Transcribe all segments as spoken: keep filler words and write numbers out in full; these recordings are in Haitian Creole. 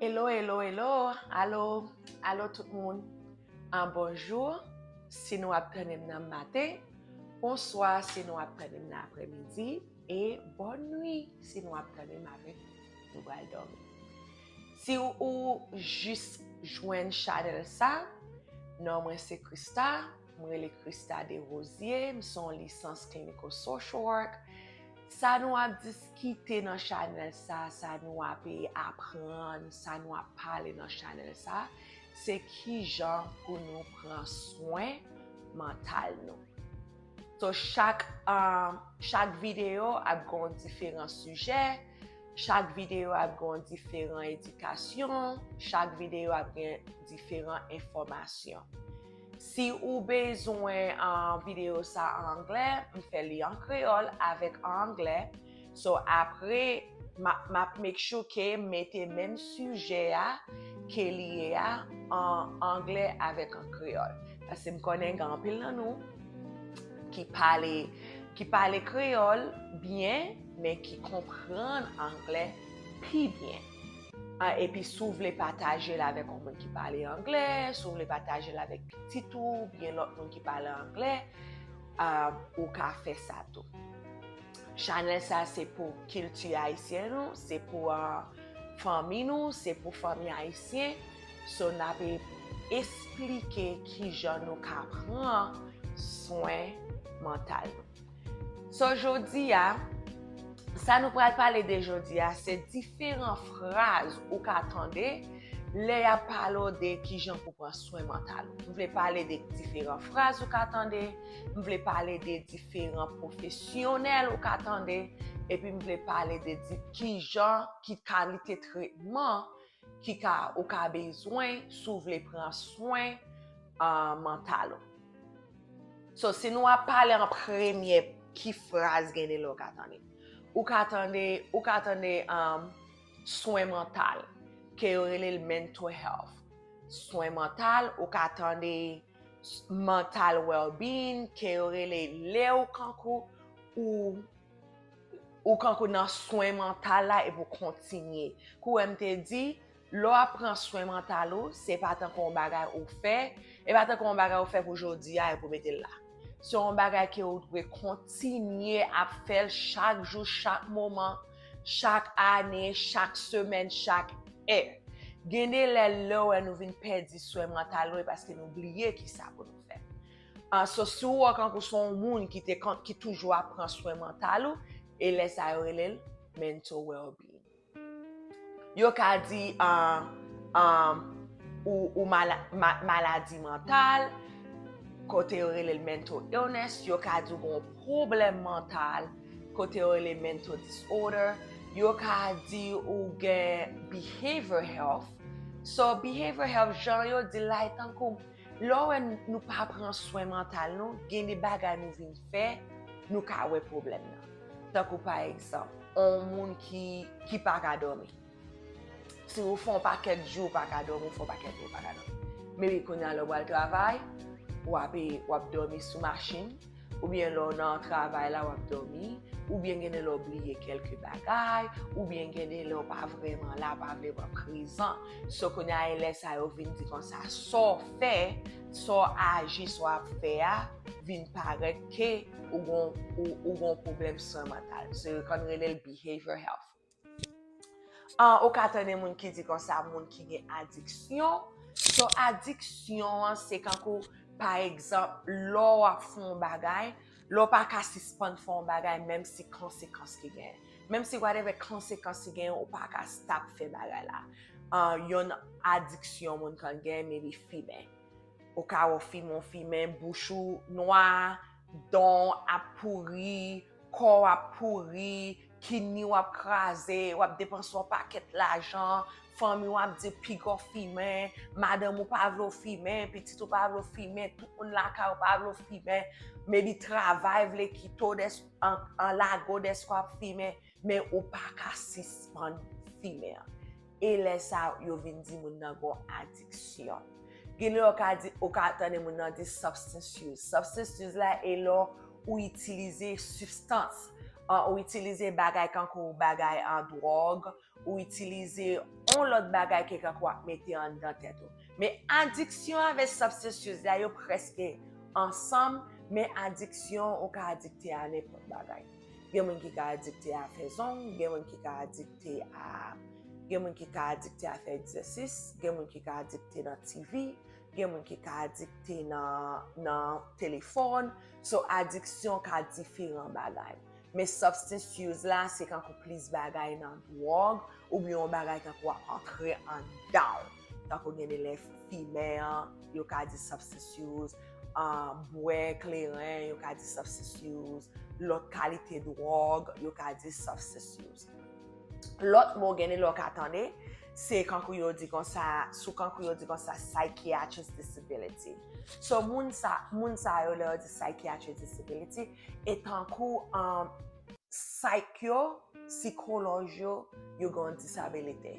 Hello, hello, hello. Alo, alo tout moun. An bonjou, si nou ap tande m nan maten. Bonswa, si nou ap tande m nan aprèmidi. E bòn nwi, si nou ap tande m avèk nou pral dòmi. Si ou, ou jis jwenn chanèl sa, non mwen se Krista, mwen rele Krista Desrosiers, m se yon lisans clinical social work. Sa nou ap diskite nan chanèl sa, sa nou ap, e, aprann, sa nou ap pale nan chanèl sa, se kijan pou nou pran swen mantal nou. So, chak, um, chak videyo ap gen yon diferan sijè, chak videyo ap gen yon diferan edikasyon, chak videyo ap gen diferan enfòmasyon. Si ou bezwen, uh, videyo sa an anglè, m fè li an kreyòl avèk an anglè. So, apre, m ap, m ap make sure ke m mete menm sijè a ke li ye a an anglè avèk an kreyòl. Paske m konnen gen anpil nan nou ki pale, ki pale kreyòl byen, men ki konprann anglè pi byen. Ah, epi si w vle pataje l avèk yon moun ki pale anglè, si w vle pataje l avèk pitit ou, oubyen lòt moun ki pale anglè, ah, ou ka fè sa tou. Chanèl sa se pou kilti ayisyen nou, se pou, ah, fanmi nou, se pou fanmi ayisyen. So, n ap esplike kijan nou ka pran swen mantal nou. So, jodi a, sa nou pral pale de jodi a, se diferan fraz ou ka tande lè y ap pale w de kijan pou pran swen mantal ou. M vle pale de diferan fraz ou ka tande, m vle pale de diferan pwofesyonèl ou ka tande, epi m vle pale de di-, kijan, ki kalite tretman ki ka, ou ka bezwen si w vle pran swen, ah, mantal ou. So, si nou ap pale an premye, ki fraz gen de lè ou ka tande? Ou ka tande, ou ka tande, um, swen mantal, ke yo rele l mental health. Swen mantal, ou ka tande s-, mental well-being, ke yo rele lè ou kankou, ou, ou kankou nan swen mantal la epi w kontinye. Kou wè m te di, lè w ap pran swen mantal ou, se pa tankou yon bagay ou fè, e pa tankou yon bagay ou fè pou jodi a epi w mete l la. Se yon bagay ke ou dwe kontinye ap fè l chak jou, chak moman, chak ane, chak semèn, chak è. Gen de lè, lè w wè nou vin pèdi swen mantal nou, e paske nou bliye kisa pou nou fè. Ah, so, si w wè kankou se yon moun ki te kon-, ki toujou ap pran swen mantal ou, e lè sa yo rele l mental well-being. Yo ka di, ah, ah, ou, ou mala-, ma-, maladi mantal, kote yo rele l mental illness, yo ka di w gen yon pwoblèm mantal, kote yo rele mental disorder, yo ka di ou gen behavior health. So, behavior health, jan yo di l la, e tankou lè w wè n-, nou pa pran swen mantal nou, gen de bagay nou vin fè, nou ka wè pwoblèm nan. Tankou pa egzanp, on moun ki, ki pa ka dòmi. Si w fè on pakèt jou w pa ka dòmi, w fè on pakèt jou w pa ka dòmi. Maybe kounye a lè w pral travay, w ap, w ap dòmi sou machin, oubyen lè w nan travay la w ap dòmi, oubyen gen de lè w bliye kèlke bagay, oubyen gen de lè w pa vrèman la, pa vrèman prezan. So kounye a e lè sa yo vin di konsa, sa w fè, sa w aji, sa w ap fè a, vin parèt ke ou gon, ou, ou gon pwoblèm swen mantal. So yo konn rele l behavior health. Ah, ou ka tande moun ki di konsa, moun ki gen adiksyon. So, adiksyon an, se kankou, pa egzanp, lè w ap fè yon bagay, lè w pa ka sispann fè yon bagay, menm si konsekans ki genyen. Menm si whatever konsekans ki genyen, ou pa ka stop fè bagay la. Ah, yon adiksyon moun konn gen, maybe fimen. Ou ka wè w fimen, w fimen, bouch ou nwa, dan w ap pouri, kò w ap pouri, kidney w ap kraze, w ap depanse yon pakèt lajan, fanmi w ap di piga w fimen, madanm ou pa vle w fimen, pitit ou pa vle w fimen, tout moun lakay ou pa vle w fimen, maybe travay vle kite w dèske, an, an lage w dèske w ap fimen, men ou pa ka sispann fimen an. E lè sa a, yo vin di moun nan gon adiksyon. Gen lè yo ka di, ou ka tande moun nan di substance use. Substance use la, e lè ou itilize sibstans, an, ou itilize bagay kankou bagay an dwòg, ou itilize yon lòt bagay ke kankou w ap mete anndan tèt ou. Men adiksyon avèk substance use la, yo prèske ansanm, men adiksyon, ou ka adikte a nenpòt bagay. Gen moun ki ka adikte a fè zong, gen moun ki ka adikte a, gen moun ki ka adikte a fè egzèsis, gen moun ki ka adikte nan T V, gen moun ki ka adikte nan, nan telefòn. So, adiksyon ka diferan bagay. Men substance use la, se kankou plis bagay nan dwòg, oubyen yon bagay kankou w ap antre anndan w. Tankou gen de lè fimen an, yo ka di substance use, ah, bwè kleren, yo ka di substance use, lòt kalite dwòg, yo ka di substance use. Lòt mo gen de lè w ka tande, se kankou yo di konsa, sou kankou yo di konsa psychiatric disability. So, moun sa, moun sa yo, lè yo di psychiatric disability, e tankou, um, psych yo, sikolòj yo, yo gen yon disabilite.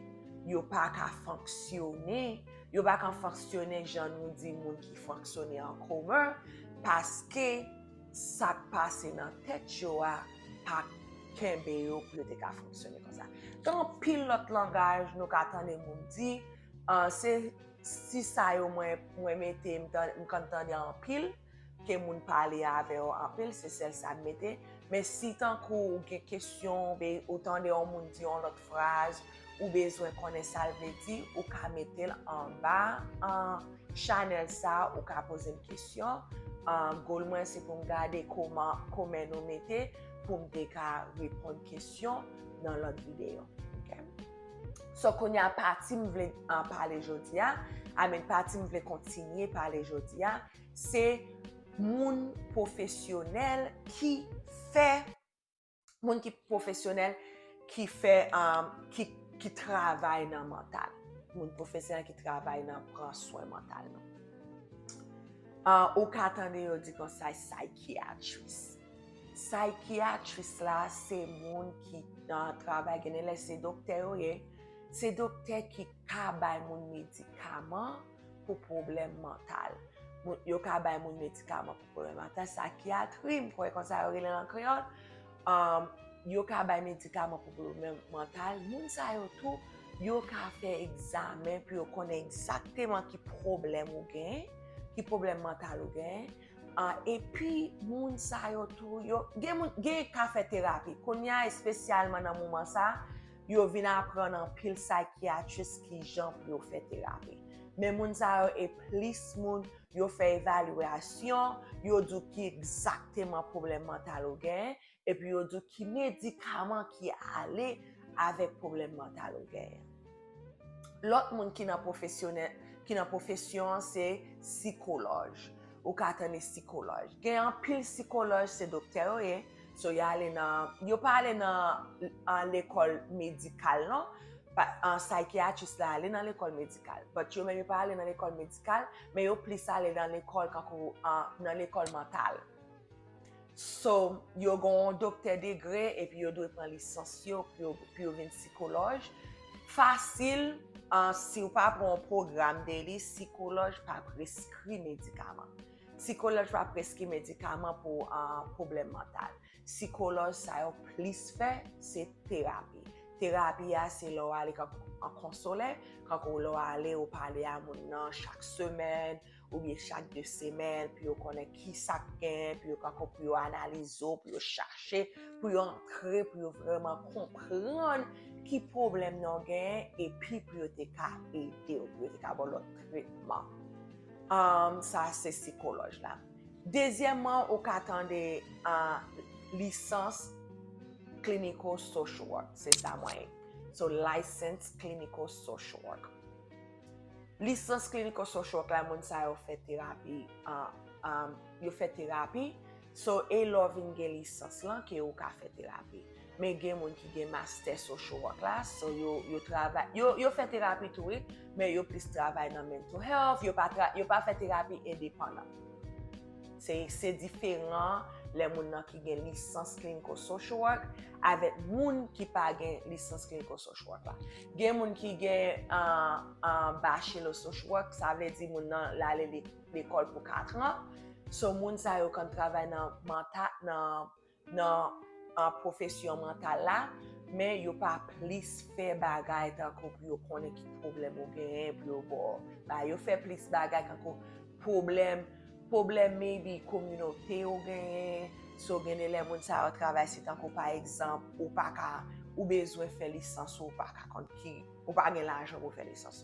Yo pa ka fonksyone, yo pa ka fonksyone jan nou di moun ki fonksyone an komen, paske sa k pase nan tèt yo a pa kenbe yo pou yo te ka fonksyone konsa. Gen anpil lòt langaj nou ka tande moun di, ah, se si sa yo mwen, mwen mete, m tan-, m konn tande anpil, ke moun pale avè w anpil, se sèl sa m mete. Men si tankou ou gen kesyon, oubyen ou tande yon moun di yon lòt fraz, ou bezwen konnen sa l vle di, ou ka mete l anba, an, chanèl sa, ou ka poze m kesyon. An, goal mwen, se pou m gade kòman, kòman nou mete, pou m te ka reponn kesyon nan lòt videyo. Ok? So, kounye a, pati m vle, an, pale jodi a, I mean, pati m vle kontinye pale jodi a, se moun pwofesyonèl ki fè, moun ki pwofesyonèl ki fè, um, ki, ki travay nan mantal. Moun pwofesyonèl ki travay nan pran swen mantal nou. Uh, ou ka tande yo di konsa psychiatrist. Psychiatrist la, se moun ki, uh, travay, gen de lè se doktè yo ye. Se doktè ki ka bay moun medikaman pou pwoblèm mantal. Moun, yo ka bay moun medikaman pou pwoblèm mantal, sakyatri, m kwè konsa yo rele l an kreyòl. Um, yo ka bay medikaman pou pwoblèm mantal. Moun sa yo tou, yo ka fè egzamen pou yo konnen egzakteman ki pwoblèm ou gen, ki pwoblèm mantal ou gen. Ah, epi, moun sa yo tou, yo, gen moun, gen ka fè terapi. Kounye a, espesyalman nan moman sa, yo vin aprann anpil psychiatrist ki jan pou yo fè terapi. Men moun sa yo e plis moun, yo fè evalyasyon, yo di w ki egzakteman pwoblèm mantal ou gen, epi yo di w ki medikaman ki ale avèk pwoblèm mantal ou gen. Lòt moun ki nan pwofesyonèl, ki nan pwofesyon an, se sikolòj. Ou ka tande sikolòj. Gen anpil sikolòj, se doktè yo ye. So, y ale nan, yo pa ale nan, an, lekòl medikal, non. Pa, an, psychiatrist la ale nan lekòl medikal. But yo menm, yo pa ale nan lekòl medikal, men yo plis ale nan lekòl, kankou, an, nan lekòl mantal. So, yo gen yon doktè degre, epi yo dwe pran lisans yo pou yo, pou yo vin sikolòj. Fasil, an, si w pa pran yon pwogram daily, sikolòj pa preskri medikaman. Sikolòj pa preskri medikaman pou, an, pwoblèm mantal. Sikolòj sa yo plis fè, se terapi. Terapi a, se lè w ale kankou an konselè, kankou lè w ale, ou pale a moun nan chak semèn, oubyen chak de semèn, pou yo konnen ki sa k genyen, pou yo kankou, pou yo analize w, pou yo chache, pou yo antre, pou yo vrèman konprann ki pwoblèm nan w genyen, epi pou yo te ka ede w, pou yo te ka ba w lòt tretman. Um, sa se sikolòj la. Dezyèmman, ou ka tande, uh, lisans clinical social work, se sa mwen ye. So, licensed clinical social work. Lisans clinical social work la, moun sa yo fè terapi, uh, um, yo fè terapi. So, e lè w vin gen lisans lan ke ou ka fè terapi. Men gen moun ki gen master social work la, so yo, yo travay, yo, yo fè terapi tou, wi, men yo plis travay nan mental health, yo pa tra-, yo pa fè terapi endepandan. Se, se diferan lè moun nan ki gen lisans clinical social work avèk moun ki pa gen lisans clinical social work la. Gen moun ki gen, uh, uh, bachelor social work, sa vle di moun nan l ale li lekòl pou kat an. So, moun sa yo konn travay nan manta-, nan, nan an pwofesyon mantal la, men yo pa plis fè bagay tankou pou yo konnen ki pwoblèm ou genyen, pou yo ba w. Ba yo fè plis bagay tankou pwoblèm, pwoblèm maybe kominote ou genyen. So, gen de lè moun sa yo travay, se tankou pa egzanp, ou pa ka, ou bezwen fè lisans, ou pa ka konn ki, ou pa gen lajan pou fè lisans.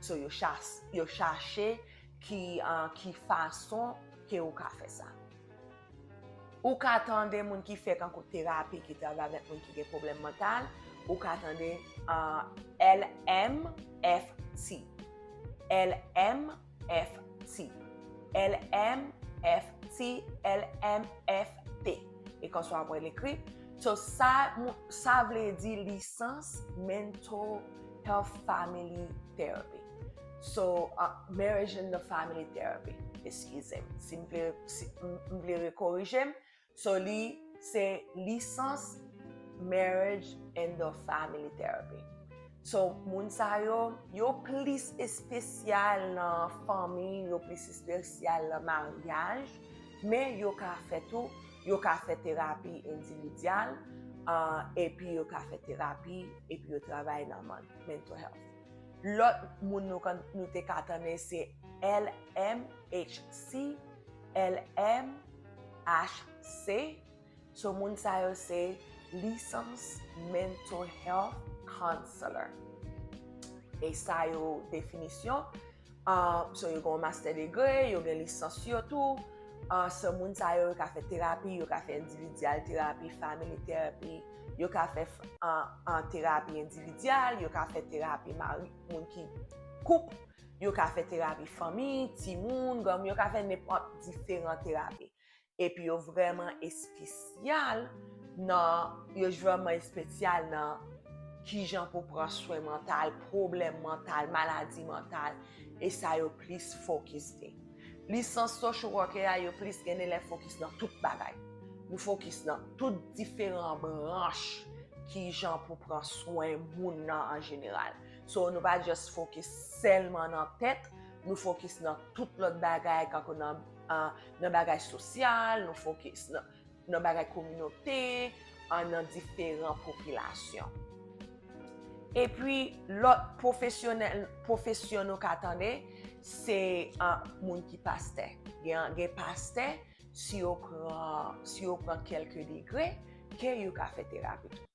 So, yo chas-, yo chache ki, ah, ki fason ke ou ka fè sa. Ou ka tande moun ki fè kankou terapi, ki travay avèk moun ki gen pwoblèm mantal, ou ka tande, ah, L M F T. L M F T. L M F T, L M F T. E konsa w ap wè l ekri. So, sa, mou-, sa vle di lisans Mental Health Family Therapy. So, uh, Marriage and the Family Therapy. Eskize m. Si m vle, si m, m vle rekorije m. So, li se lisans Marriage and the Family Therapy. So, moun sa yo, yo plis espesyal nan fanmi, yo plis espesyal nan maryaj, men yo ka fè tou, yo ka fè terapi endividyal, ah, epi yo ka fè terapi, epi yo travay nan man-, mental health. Lòt moun nou, kan-, nou te ka tande se L M H C, L M H C. So, moun sa yo se lisans Mental Health Counselor. E sa yo definisyon, ah, so, yo gen yon master degree, yo gen lisans yo tou. Ah, so, moun sa yo, yo ka fè terapi, yo ka fè endividyal terapi, family therapy, yo ka fè, ah, ah, terapi endividyal, yo ka fè terapi mari, moun ki koup, yo ka fè terapi fanmi, timoun, granmoun, yo ka fè nenpòt diferan terapi. Epi yo vrèman espesyal nan, yo vrèman espesyal nan kijan pou pran swen mantal, pwoblèm mantal, maladi mantal, e sa yo plis fokis de. Lisans social worker a, yo plis gen de lè fokis nan tout bagay. Nou fokis nan tout diferan branch kijan pou pran swen moun nan an jeneral. So, nou pa just fokis sèlman nan tèt, nou fokis nan tout lòt bagay, kankou nan, ah, nan bagay sosyal, nou fokis nan, nan bagay kominote, ah, nan diferan popilasyon. Epi, lòt pwofesyonèl, pwofesyon nou ka tande, se, ah, moun ki pastè. Gen, gen pastè, si yo pran, si yo pran kèlke degre, ke yo ka fè terapi tou.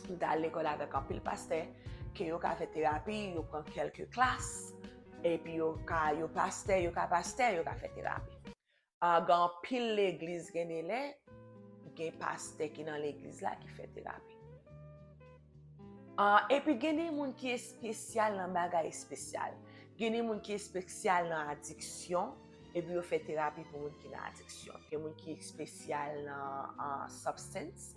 M t al lekòl avèk anpil pastè, ke yo ka fè terapi, yo pran kèlke klas, epi yo ka, yo pastè, yo ka pastè, yo ka fè terapi. Ah, gen anpil legliz, gen de lè, gen pastè ki nan legliz la ki fè terapi. Ah, epi gen de moun ki espesyal nan bagay espesyal. Gen de moun ki espesyal nan adiksyon, epi yo fè terapi pou moun ki nan adiksyon. Gen moun ki espesyal nan, ah, substance,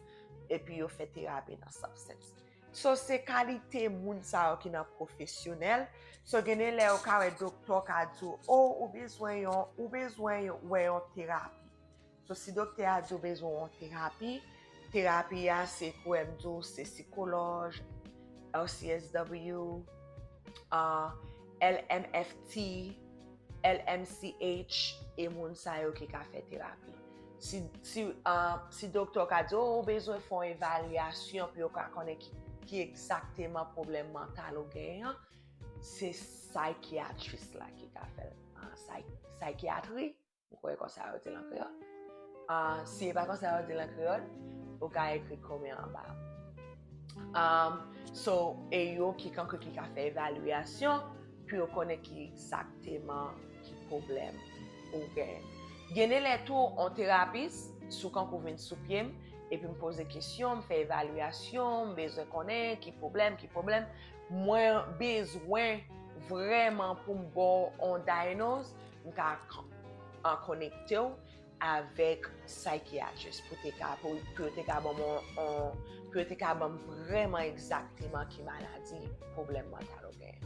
epi yo fè terapi nan substance. So, se kalite moun sa yo ki nan pwofesyonèl. So, gen de lè ou ka wè doktè ka di w, "Oh, ou bezwen yon, ou bezwen yon, wè yon terapi." So, si doktè a di w bezwen yon terapi, terapi a se, kouwè m di w, se sikolòj, L C S W, ah, L M F T, L M C H, e moun sa yo ki ka fè terapi. Si, si, ah, si doktè ka di w, "Oh, ou bezwen fè yon evalyasyon pou yo ka konnen ki, ki egzakteman pwoblèm mantal ou genyen an," se saykiyatris la ki ka fè l. Ah, say-, saykiyatri, m kwè konsa yo di l an kreyòl. Ah, si e pa konsa yo di l an kreyòl, ou ka ekri kòmantè anba. Um, so, e yo ki kankou ki ka fè evalyasyon pou yo konnen ki egzakteman ki pwoblèm ou genyen. Gen de lè tou, yon terapis, si w kankou vin sou pye m, epi m poze kesyon, m fè evalyasyon, m bezwen konnen ki pwoblèm, ki pwoblèm. Mwen bezwen vrèman pou m ba w yon diagnoz, m ka kon-, an konekte w avèk saykiyatris pou te ka, pou, pou yo te ka ban m yon, yon, pou yo te ka ban m vrèman egzakteman ki maladi, pwoblèm mantal ou genyen.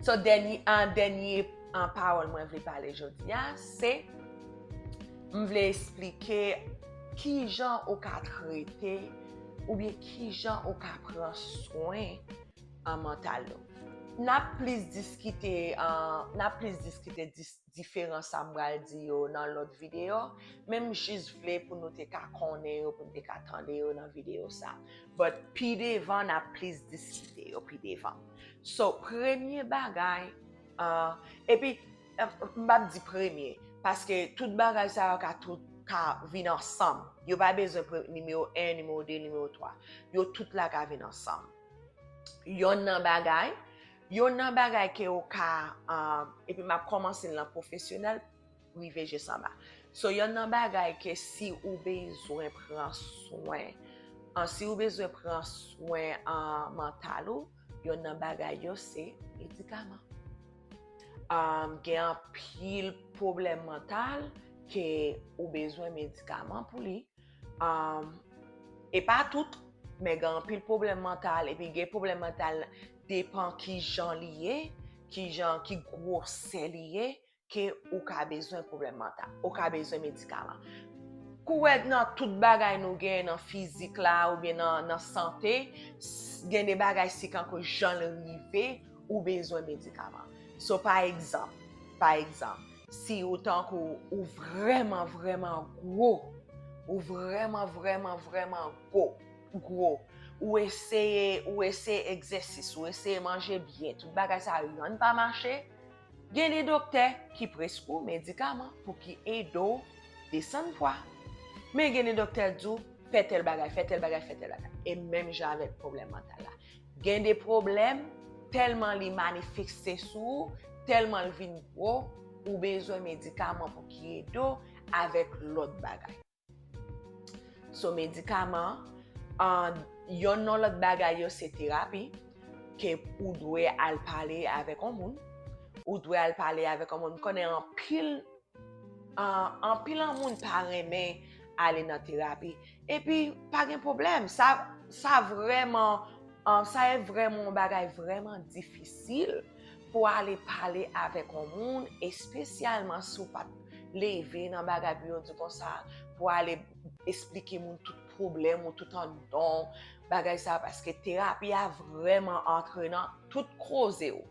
So, dènye, an dènye, an pawòl mwen vle pale jodi a, se, m vle esplike kijan ou ka trete oubyen kijan ou ka pran swen an mantal nou. n ap plis diskite, uh, n ap plis diskite dis, diferans sa m pral di yo nan lòt videyo, men m jis vle pou nou te ka konnen yo, pou nou te ka tande yo nan videyo sa. But pi devan, n ap plis diskite yo pi devan. So, premye bagay, uh, epi, uh, m p ap di premye, paske tout bagay sa yo ka tout ka vin ansanm. Yo pa bezwen pre, nimewo en, nimewo de, nimewo twa. Yo tout la ka vin ansanm. Yonn nan bagay, yonn nan bagay ke ou ka, uh, epi m ap kòmanse l nan pwofesyonèl, rive jis anba. So, yonn nan bagay ke si ou bezwen pran swen, uh, si ou bezwen pran swen, uh, mantal ou, yonn nan bagay yo se medikaman. Um, gen anpil pwoblèm mantal ke ou bezwen medikaman pou li. Um, e pa tout, men gen anpil pwoblèm mantal, epi gen pwoblèm mantal depan ki jan li ye, ki jan, ki gwosè li ye, ke ou ka bezwen pwoblèm mantal, ou ka bezwen medikaman. Kou wè nan tout bagay nou gen nan fizik la oubyen nan, nan sante, s, gen de bagay se kankou jan l rive, ou bezwen medikaman. So, pa egzanp, pa egzanp, si ou tankou ou vrèman, vrèman gwo, ou vrèman, vrèman, vrèman gwo, gwo, ou eseye, ou eseye egzèsis, ou eseye manje byen, tout bagay sa yo, yonn pa mache, gen de doktè ki preskri w medikaman pou ki ede w desann pwa. Men gen de doktè di w, fè tèl bagay, fè tèl bagay, fè tèl bagay. E menm jan avèk pwoblèm mantal la. Gen de pwoblèm, tèlman li manifeste sou ou, tèlman l vin gwo, ou bezwen medikaman pou ki ede w avèk lòt bagay. So, medikaman, uh, yonn nan lòt bagay yo se terapi, ke ou dwe al pale avèk yon moun. Ou dwe al pale avèk yon moun. M konnen anpil, uh, anpil an moun pa renmen ale nan terapi. Epi, pa gen pwoblèm. Sa, sa vrèman, uh, sa e vrèman yon bagay vrèman difisil pou ale pale avèk yon moun, espesyalman si w pa t leve nan bagay pou yo di konsa, pou ale esplike moun tout pwoblèm ou tout anndan w, bagay sa, paske terapi a vrèman antre nan tout koze w.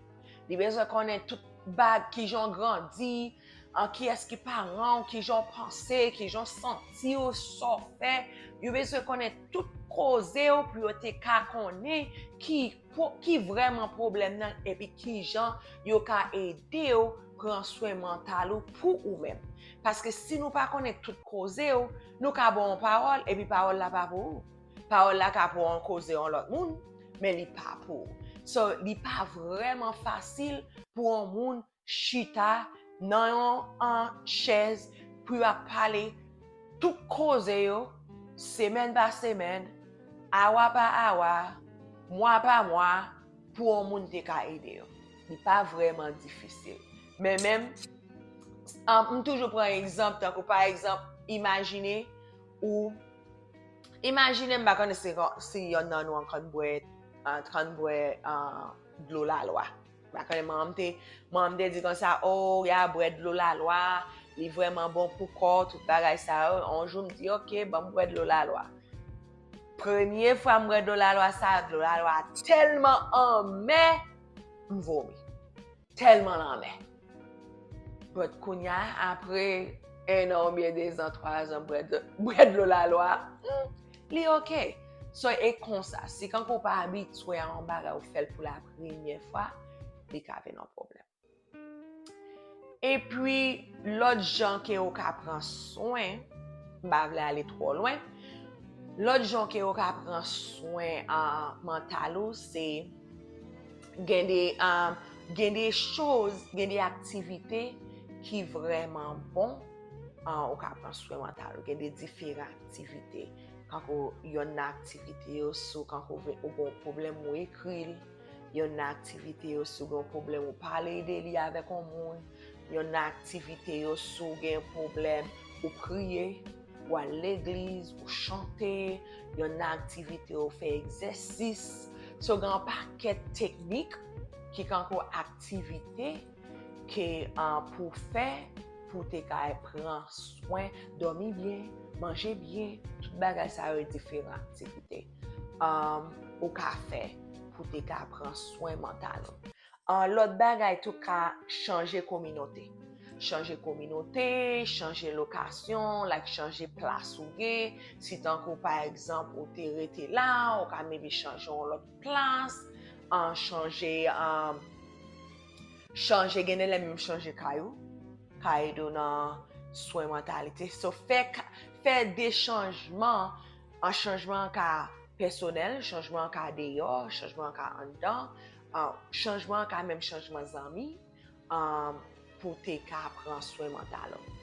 Li bezwen konnen tout bag, kijan w grandi, an kiyès ki paran w, kijan w panse, kijan w santi w, sa w fè. Yo bezwen konnen tout koze w pou yo te ka konnen ki, ki vrèman pwoblèm nan epi kijan yo ka ede w pran swen mantal ou pou ou menm. Paske si nou pa konnen tout koze w, nou ka ba w yon pawòl epi pawòl la pa pou ou. Pawòl la ka pou yon koze yon lòt moun, men li pa pou ou. So, li pa vrèman fasil pou yon moun chita nan yon, an, chèz pou y ap pale tout koze yo, semèn pa semèn, awa pa awa, mwa pa mwa, pou yon moun te ka ede yo. Li pa vrèman difisil. Men menm, an, m toujou pran egzanp, tankou pa egzanp, imajine ou, imajine m pa konnen si, si yonn nan nou an konn bwè, an, konn bwè, an, dlo lalwa. M pa konnen manman m te, manman m te di konsa, o, ya bwè dlo lalwa, li vrèman bon pou kò, tout bagay sa yo. Yon jou m di, oke, ban m bwè dlo lalwa. Premye fwa m bwè dlo lalwa sa, dlo lalwa tèlman anmè, m vomi. Tèlman l anmè. But kounye a, apre en an oubyen de zan, twa zan, bwè dlo, bwè dlo lalwa, hmm, li oke. So, e konsa, si kankou w pa abitye a yon bagay, ou fè l pou la premyè fwa, li ka vin yon pwoblèm. Epi, lòt jan ke ou ka pran swen, m pa vle ale twò lwen, lòt jan ke ou ka pran swen, ah, mantal ou, se gen de, ah, gen de choz, gen de aktivite ki vrèman bon, ah, ou ka pran swen mantal ou. Gen de diferan aktivite. Kankou yonn nan aktivite yo, si w kankou ou gen yon pwoblèm, ou ekri l. Yonn nan aktivite yo, si w gen yon pwoblèm, ou pale de li avèk yon moun. Yonn nan aktivite yo, si w gen yon pwoblèm, ou priye, ou al legliz, ou chante. Yonn nan aktivite yo, fè egzèsis. So, gen yon pakèt teknik ki kankou aktivite ke, ah, pou fè, pou te ka pran swen, dòmi byen, manje byen, tout bagay sa yo diferan aktivite, um, ou ka fè pou te ka pran swen mantal ou. An lòt bagay tou ka chanje kominote. Chanje kominote, chanje lokasyon, like chanje plas ou ye. Si tankou pa egzanp ou te rete la, ou ka maybe chanje yon lòt plas, an chanje, an chanje, gen de lè menm chanje kay ou, ka ede w nan swen mantalite. So, fè, fè de chanjman, an chanjman an ka pèsonèl, chanjman an ka deyò, chanjman an ka anndan, an chanjman an ka menm chanjman zanmi, an pou te ka pran swen mantal ou.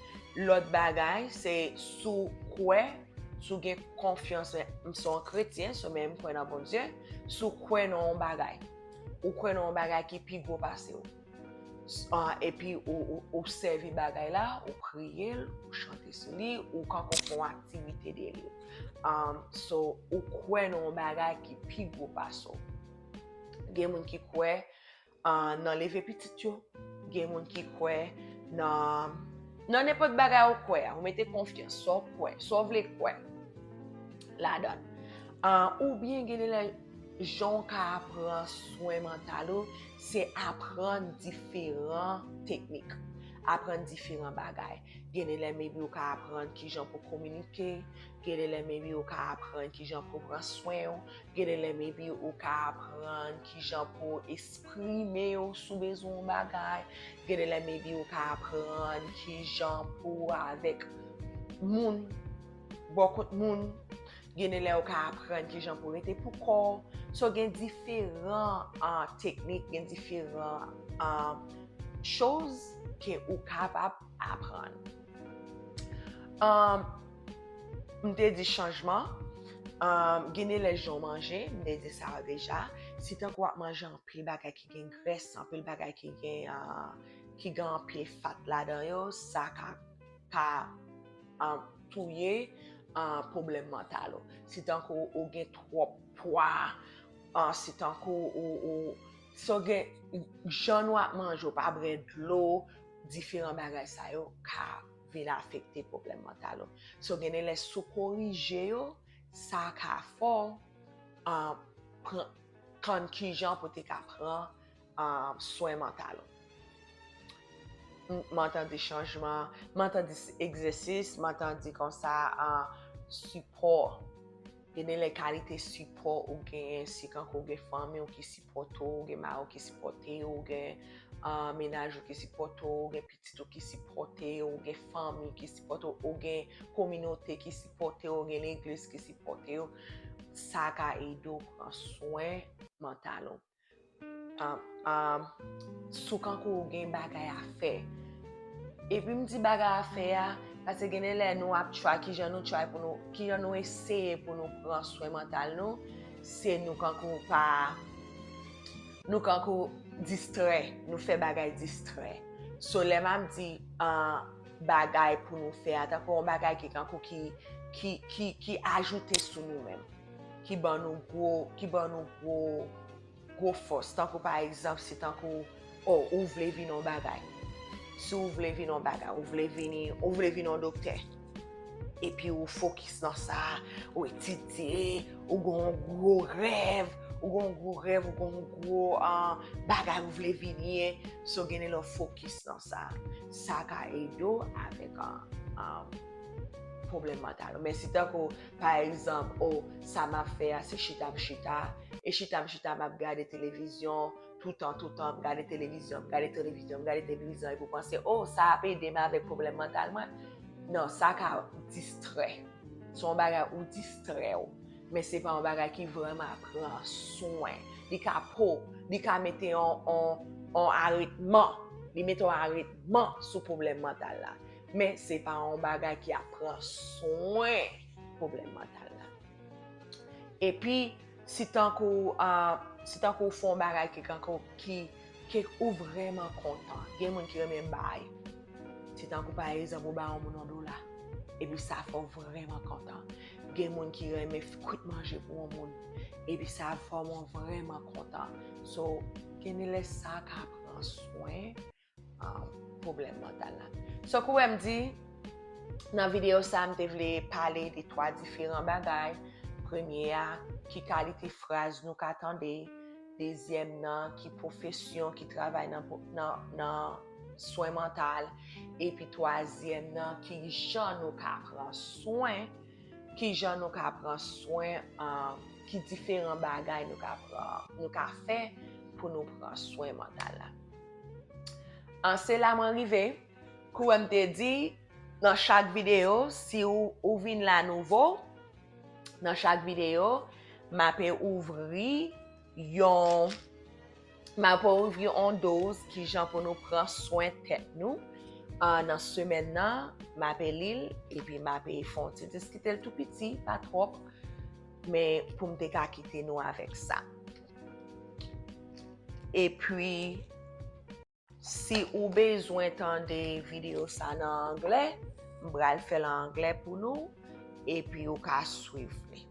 Lòt bagay, se si w kwè, si w gen konfyans, m se yon kretyen, so men m kwè nan Bondye, si w kwè nan yon bagay, ou kwè nan yon bagay ki pi gwo pase w, s- ah, epi ou, ou, ou sèvi bagay la, ou priye l, ou chante sou li, ou kankou fè yon aktivite de li. Um, so, ou kwè nan yon bagay ki pi gwo pase w. Gen moun ki kwè ah, nan leve pitit yo, gen moun ki kwè nan nan nenpòt bagay ou kwè a, ou mete konfyans, sa w kwè, sa w vle kwè ladan l. Ah, oubyen gen de lè jan w ka pran swen mantal ou, se aprann diferan teknik, aprann diferan bagay. Gen de lè maybe ou ka aprann kijan pou kominike, gen de lè maybe ou ka aprann kijan pou pran swen w, gen de lè maybe ou ka aprann kijan pou eksprime w si w bezwen yon bagay, gen de lè maybe ou ka aprann kijan pou avèk moun, bò kot moun, gen de lè ou ka aprann kijan pou rete pou kò w. So, gen diferan ah, teknik, gen diferan ah, choz ke ou kapab aprann. Um, m te di chanjman, um, gen de lè jan w manje, m te di sa yo deja. Si tankou w ap manje anpil bagay ki gen grès, anpil bagay ki gen, ah, ki gen anpil fat ladan yo, sa ka, ka ah, touye ah, pwoblèm mantal ou. Si tankou ou gen twòp pwa, ah, si tankou ou, ou so gen jan nou ap manje, ou pa bwè dlo, diferan bagay sa yo ka vin afekte pwoblèm mantal ou. So gen de lè si w korije yo, sa ka fè w ah, pran, konn kijan pou te ka pran ah, swen mantal ou. M- M antan di chanjman, m antan di s- egzèsis, m antan di konsa ah, sipò. Gen de lè kalite sipò ou genyen, si kankou ou gen fanmi w ki sipòte w, ou gen mari w ki sipòte w, ou gen ah, mennaj ou ki sipòte w, ou gen pitit ou ki sipòte w, ou gen fanmi ki sipòte w, ou gen kominote ki sipòte w, ou gen legliz ki sipòte w, sa ka ede w pran swen mantal ou. Ah, ah, si w kankou ou gen bagay a fè. Epi m di bagay a fè a, paske gen de lè nou ap try, kijan nou try pou nou, kijan nou eseye pou nou pran swen mantal nou, se nou kankou pa, nou kankou distrè, nou fè bagay distrè. So lè m ap di ah, bagay pou nou fè a, tankou yon bagay ki kankou ki, ki, ki, ki ajoute sou nou menm, ki ban nou gwo, ki ban nou gwo, gwo fòs. Tankou pa egzanp, si tankou, oh, ou vle vin yon bagay. Si ou vle vin yon bagay, ou vle vini, ou vle vin yon doktè. Epi ou fokis nan sa, ou etidye, ou gen yon gwo rèv, ou gen yon gwo rèv, ou gen yon gwo ah, bagay ou vle vini ye. So gen de lè w fokis nan sa. Sa ka ede w avèk ah, ah, pwoblèm mantal ou. Men si tankou, pa egzanp, oh, sa m ap fè a, se chita m chita, e chita m chita m ap gade televizyon, toutan, toutan, m gade televizyon, m gade televizyon, m gade televizyon, epi w panse, oh, sa ap ede m avèk pwoblèm mantal mwen. Non, sa ka distrè. Se yon bagay ou distrè w. Men se pa yon bagay ki vrèman ap pran swen. Li ka po, li ka mete yon, yon, yon aretman. Li mete yon aretman sou pwoblèm mantal la. Men se pa yon bagay ki ap pran swen pwoblèm mantal la. Epi, si tankou, ah, si tankou w fè yon bagay ki kankou, ki, ki ou vrèman kontan. Gen moun ki renmen bay. Si tankou, pa egzanp, ou bay yon moun yon dola. Epi sa fè w vrèman kontan. Gen moun ki renmen f- kwit manje pou yon moun. Epi sa fè w vrèman kontan. So, gen de lè sa ka pran swen ah, pwoblèm mantal la. So, kou wè m di, nan videyo sa, m te vle pale de twa diferan bagay. Premye a, ki kalite fraz nou ka tande. dezyèm nan ki pwofesyon, ki travay nan, nan, nan swen mantal, epi twazyèm nan ki jan nou ka pran swen, ki jan nou ka pran swen, um, ki diferan bagay nou ka pran, nou ka fè pou nou pran swen mantal la. An, se la mwen rive. Kouwè m te di, nan chak videyo, si ou, ou vin la nouvo, nan chak videyo, m ape ouvri yon, m ape ouvri yon doz ki jan pou nou pran swen tèt nou. Ah, nan semèn nan, m ape li l, epi m ape fè yon ti diskite l tou piti, pa twòp, men pou m te ka kite nou avèk sa. Epi, si ou bezwen tande videyo sa nan anglè, m pral fè l an anglè pou nou, epi ou ka swiv li.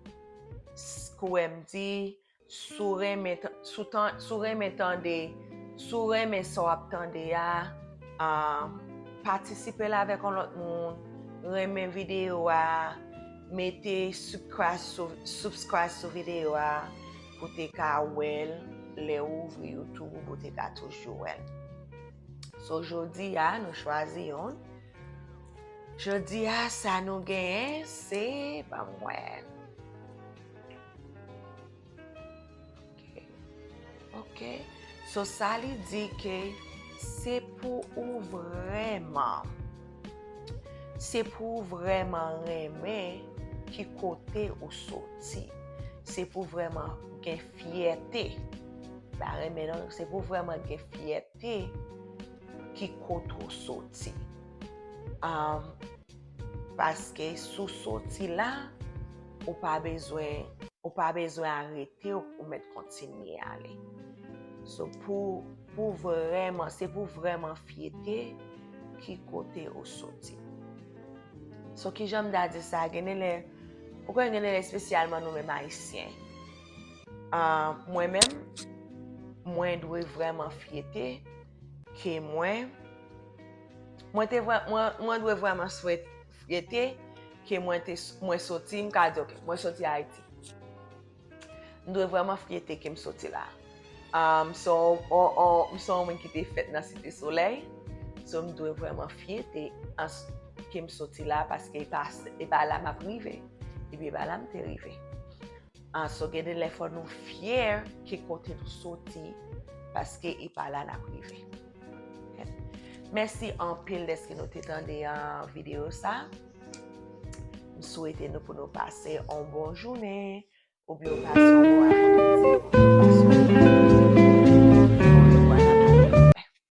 S-, kouwè m di, si w renmen tan-, si w tan-, si w renmen tande, si w renmen sa w ap tande a, ah, patisipe l avèk yon lòt moun, renmen videyo a, mete subscribe sou, subscribe sou videyo a pou te ka wè l lè ou ouvri YouTube ou te ka toujou wè l. So, jodi a, nou chwazi youn. Jodi a, sa nou genyen, se, ban m wè. Ok. Ok. So, sa li di ke se pou ou vrèman, se pou ou vrèman renmen ki kote ou soti. Se pou vrèman gen fyète. Pa renmen non, se pou vrèman gen fyète ki kote ou soti. Um, paske si w soti la, ou pa bezwen, ou pa bezwen arete, ou, ou mèt kontinye ale. So, pou, pou vrèman, se pou vrèman fyète ki kote ou soti. So, kijan m ta di sa? Gen de lè, ou konnen gen de lè espesyalman nou menm Ayisyen. Ah, mwen menm, mwen dwe vrèman fyète ke mwen, mwen te vrè-, mwen, mwen dwe vrèman swè-, fyète ke mwen te s-, mwen soti, m ka di, ok, mwen soti Ayiti. M dwe vrèman fyète ke m soti la. Um, so, o, o, m se yon moun ki te fèt nan Site Solèy. So, m dwe vrèman fyète an s-, ke m soti la, paske e pa, e pa la m ap rive. Epi e pa la m te rive. Ah, so, gen de lè fò nou fyè ke kote nou soti, paske e pa la n ap rive. Ok? Mèsi anpil dèske nou te tande, ah, videyo sa. M swete nou pou nou pase yon bon jounen, oubyen w pase yon bon apremidi, oubyen w pase yon bon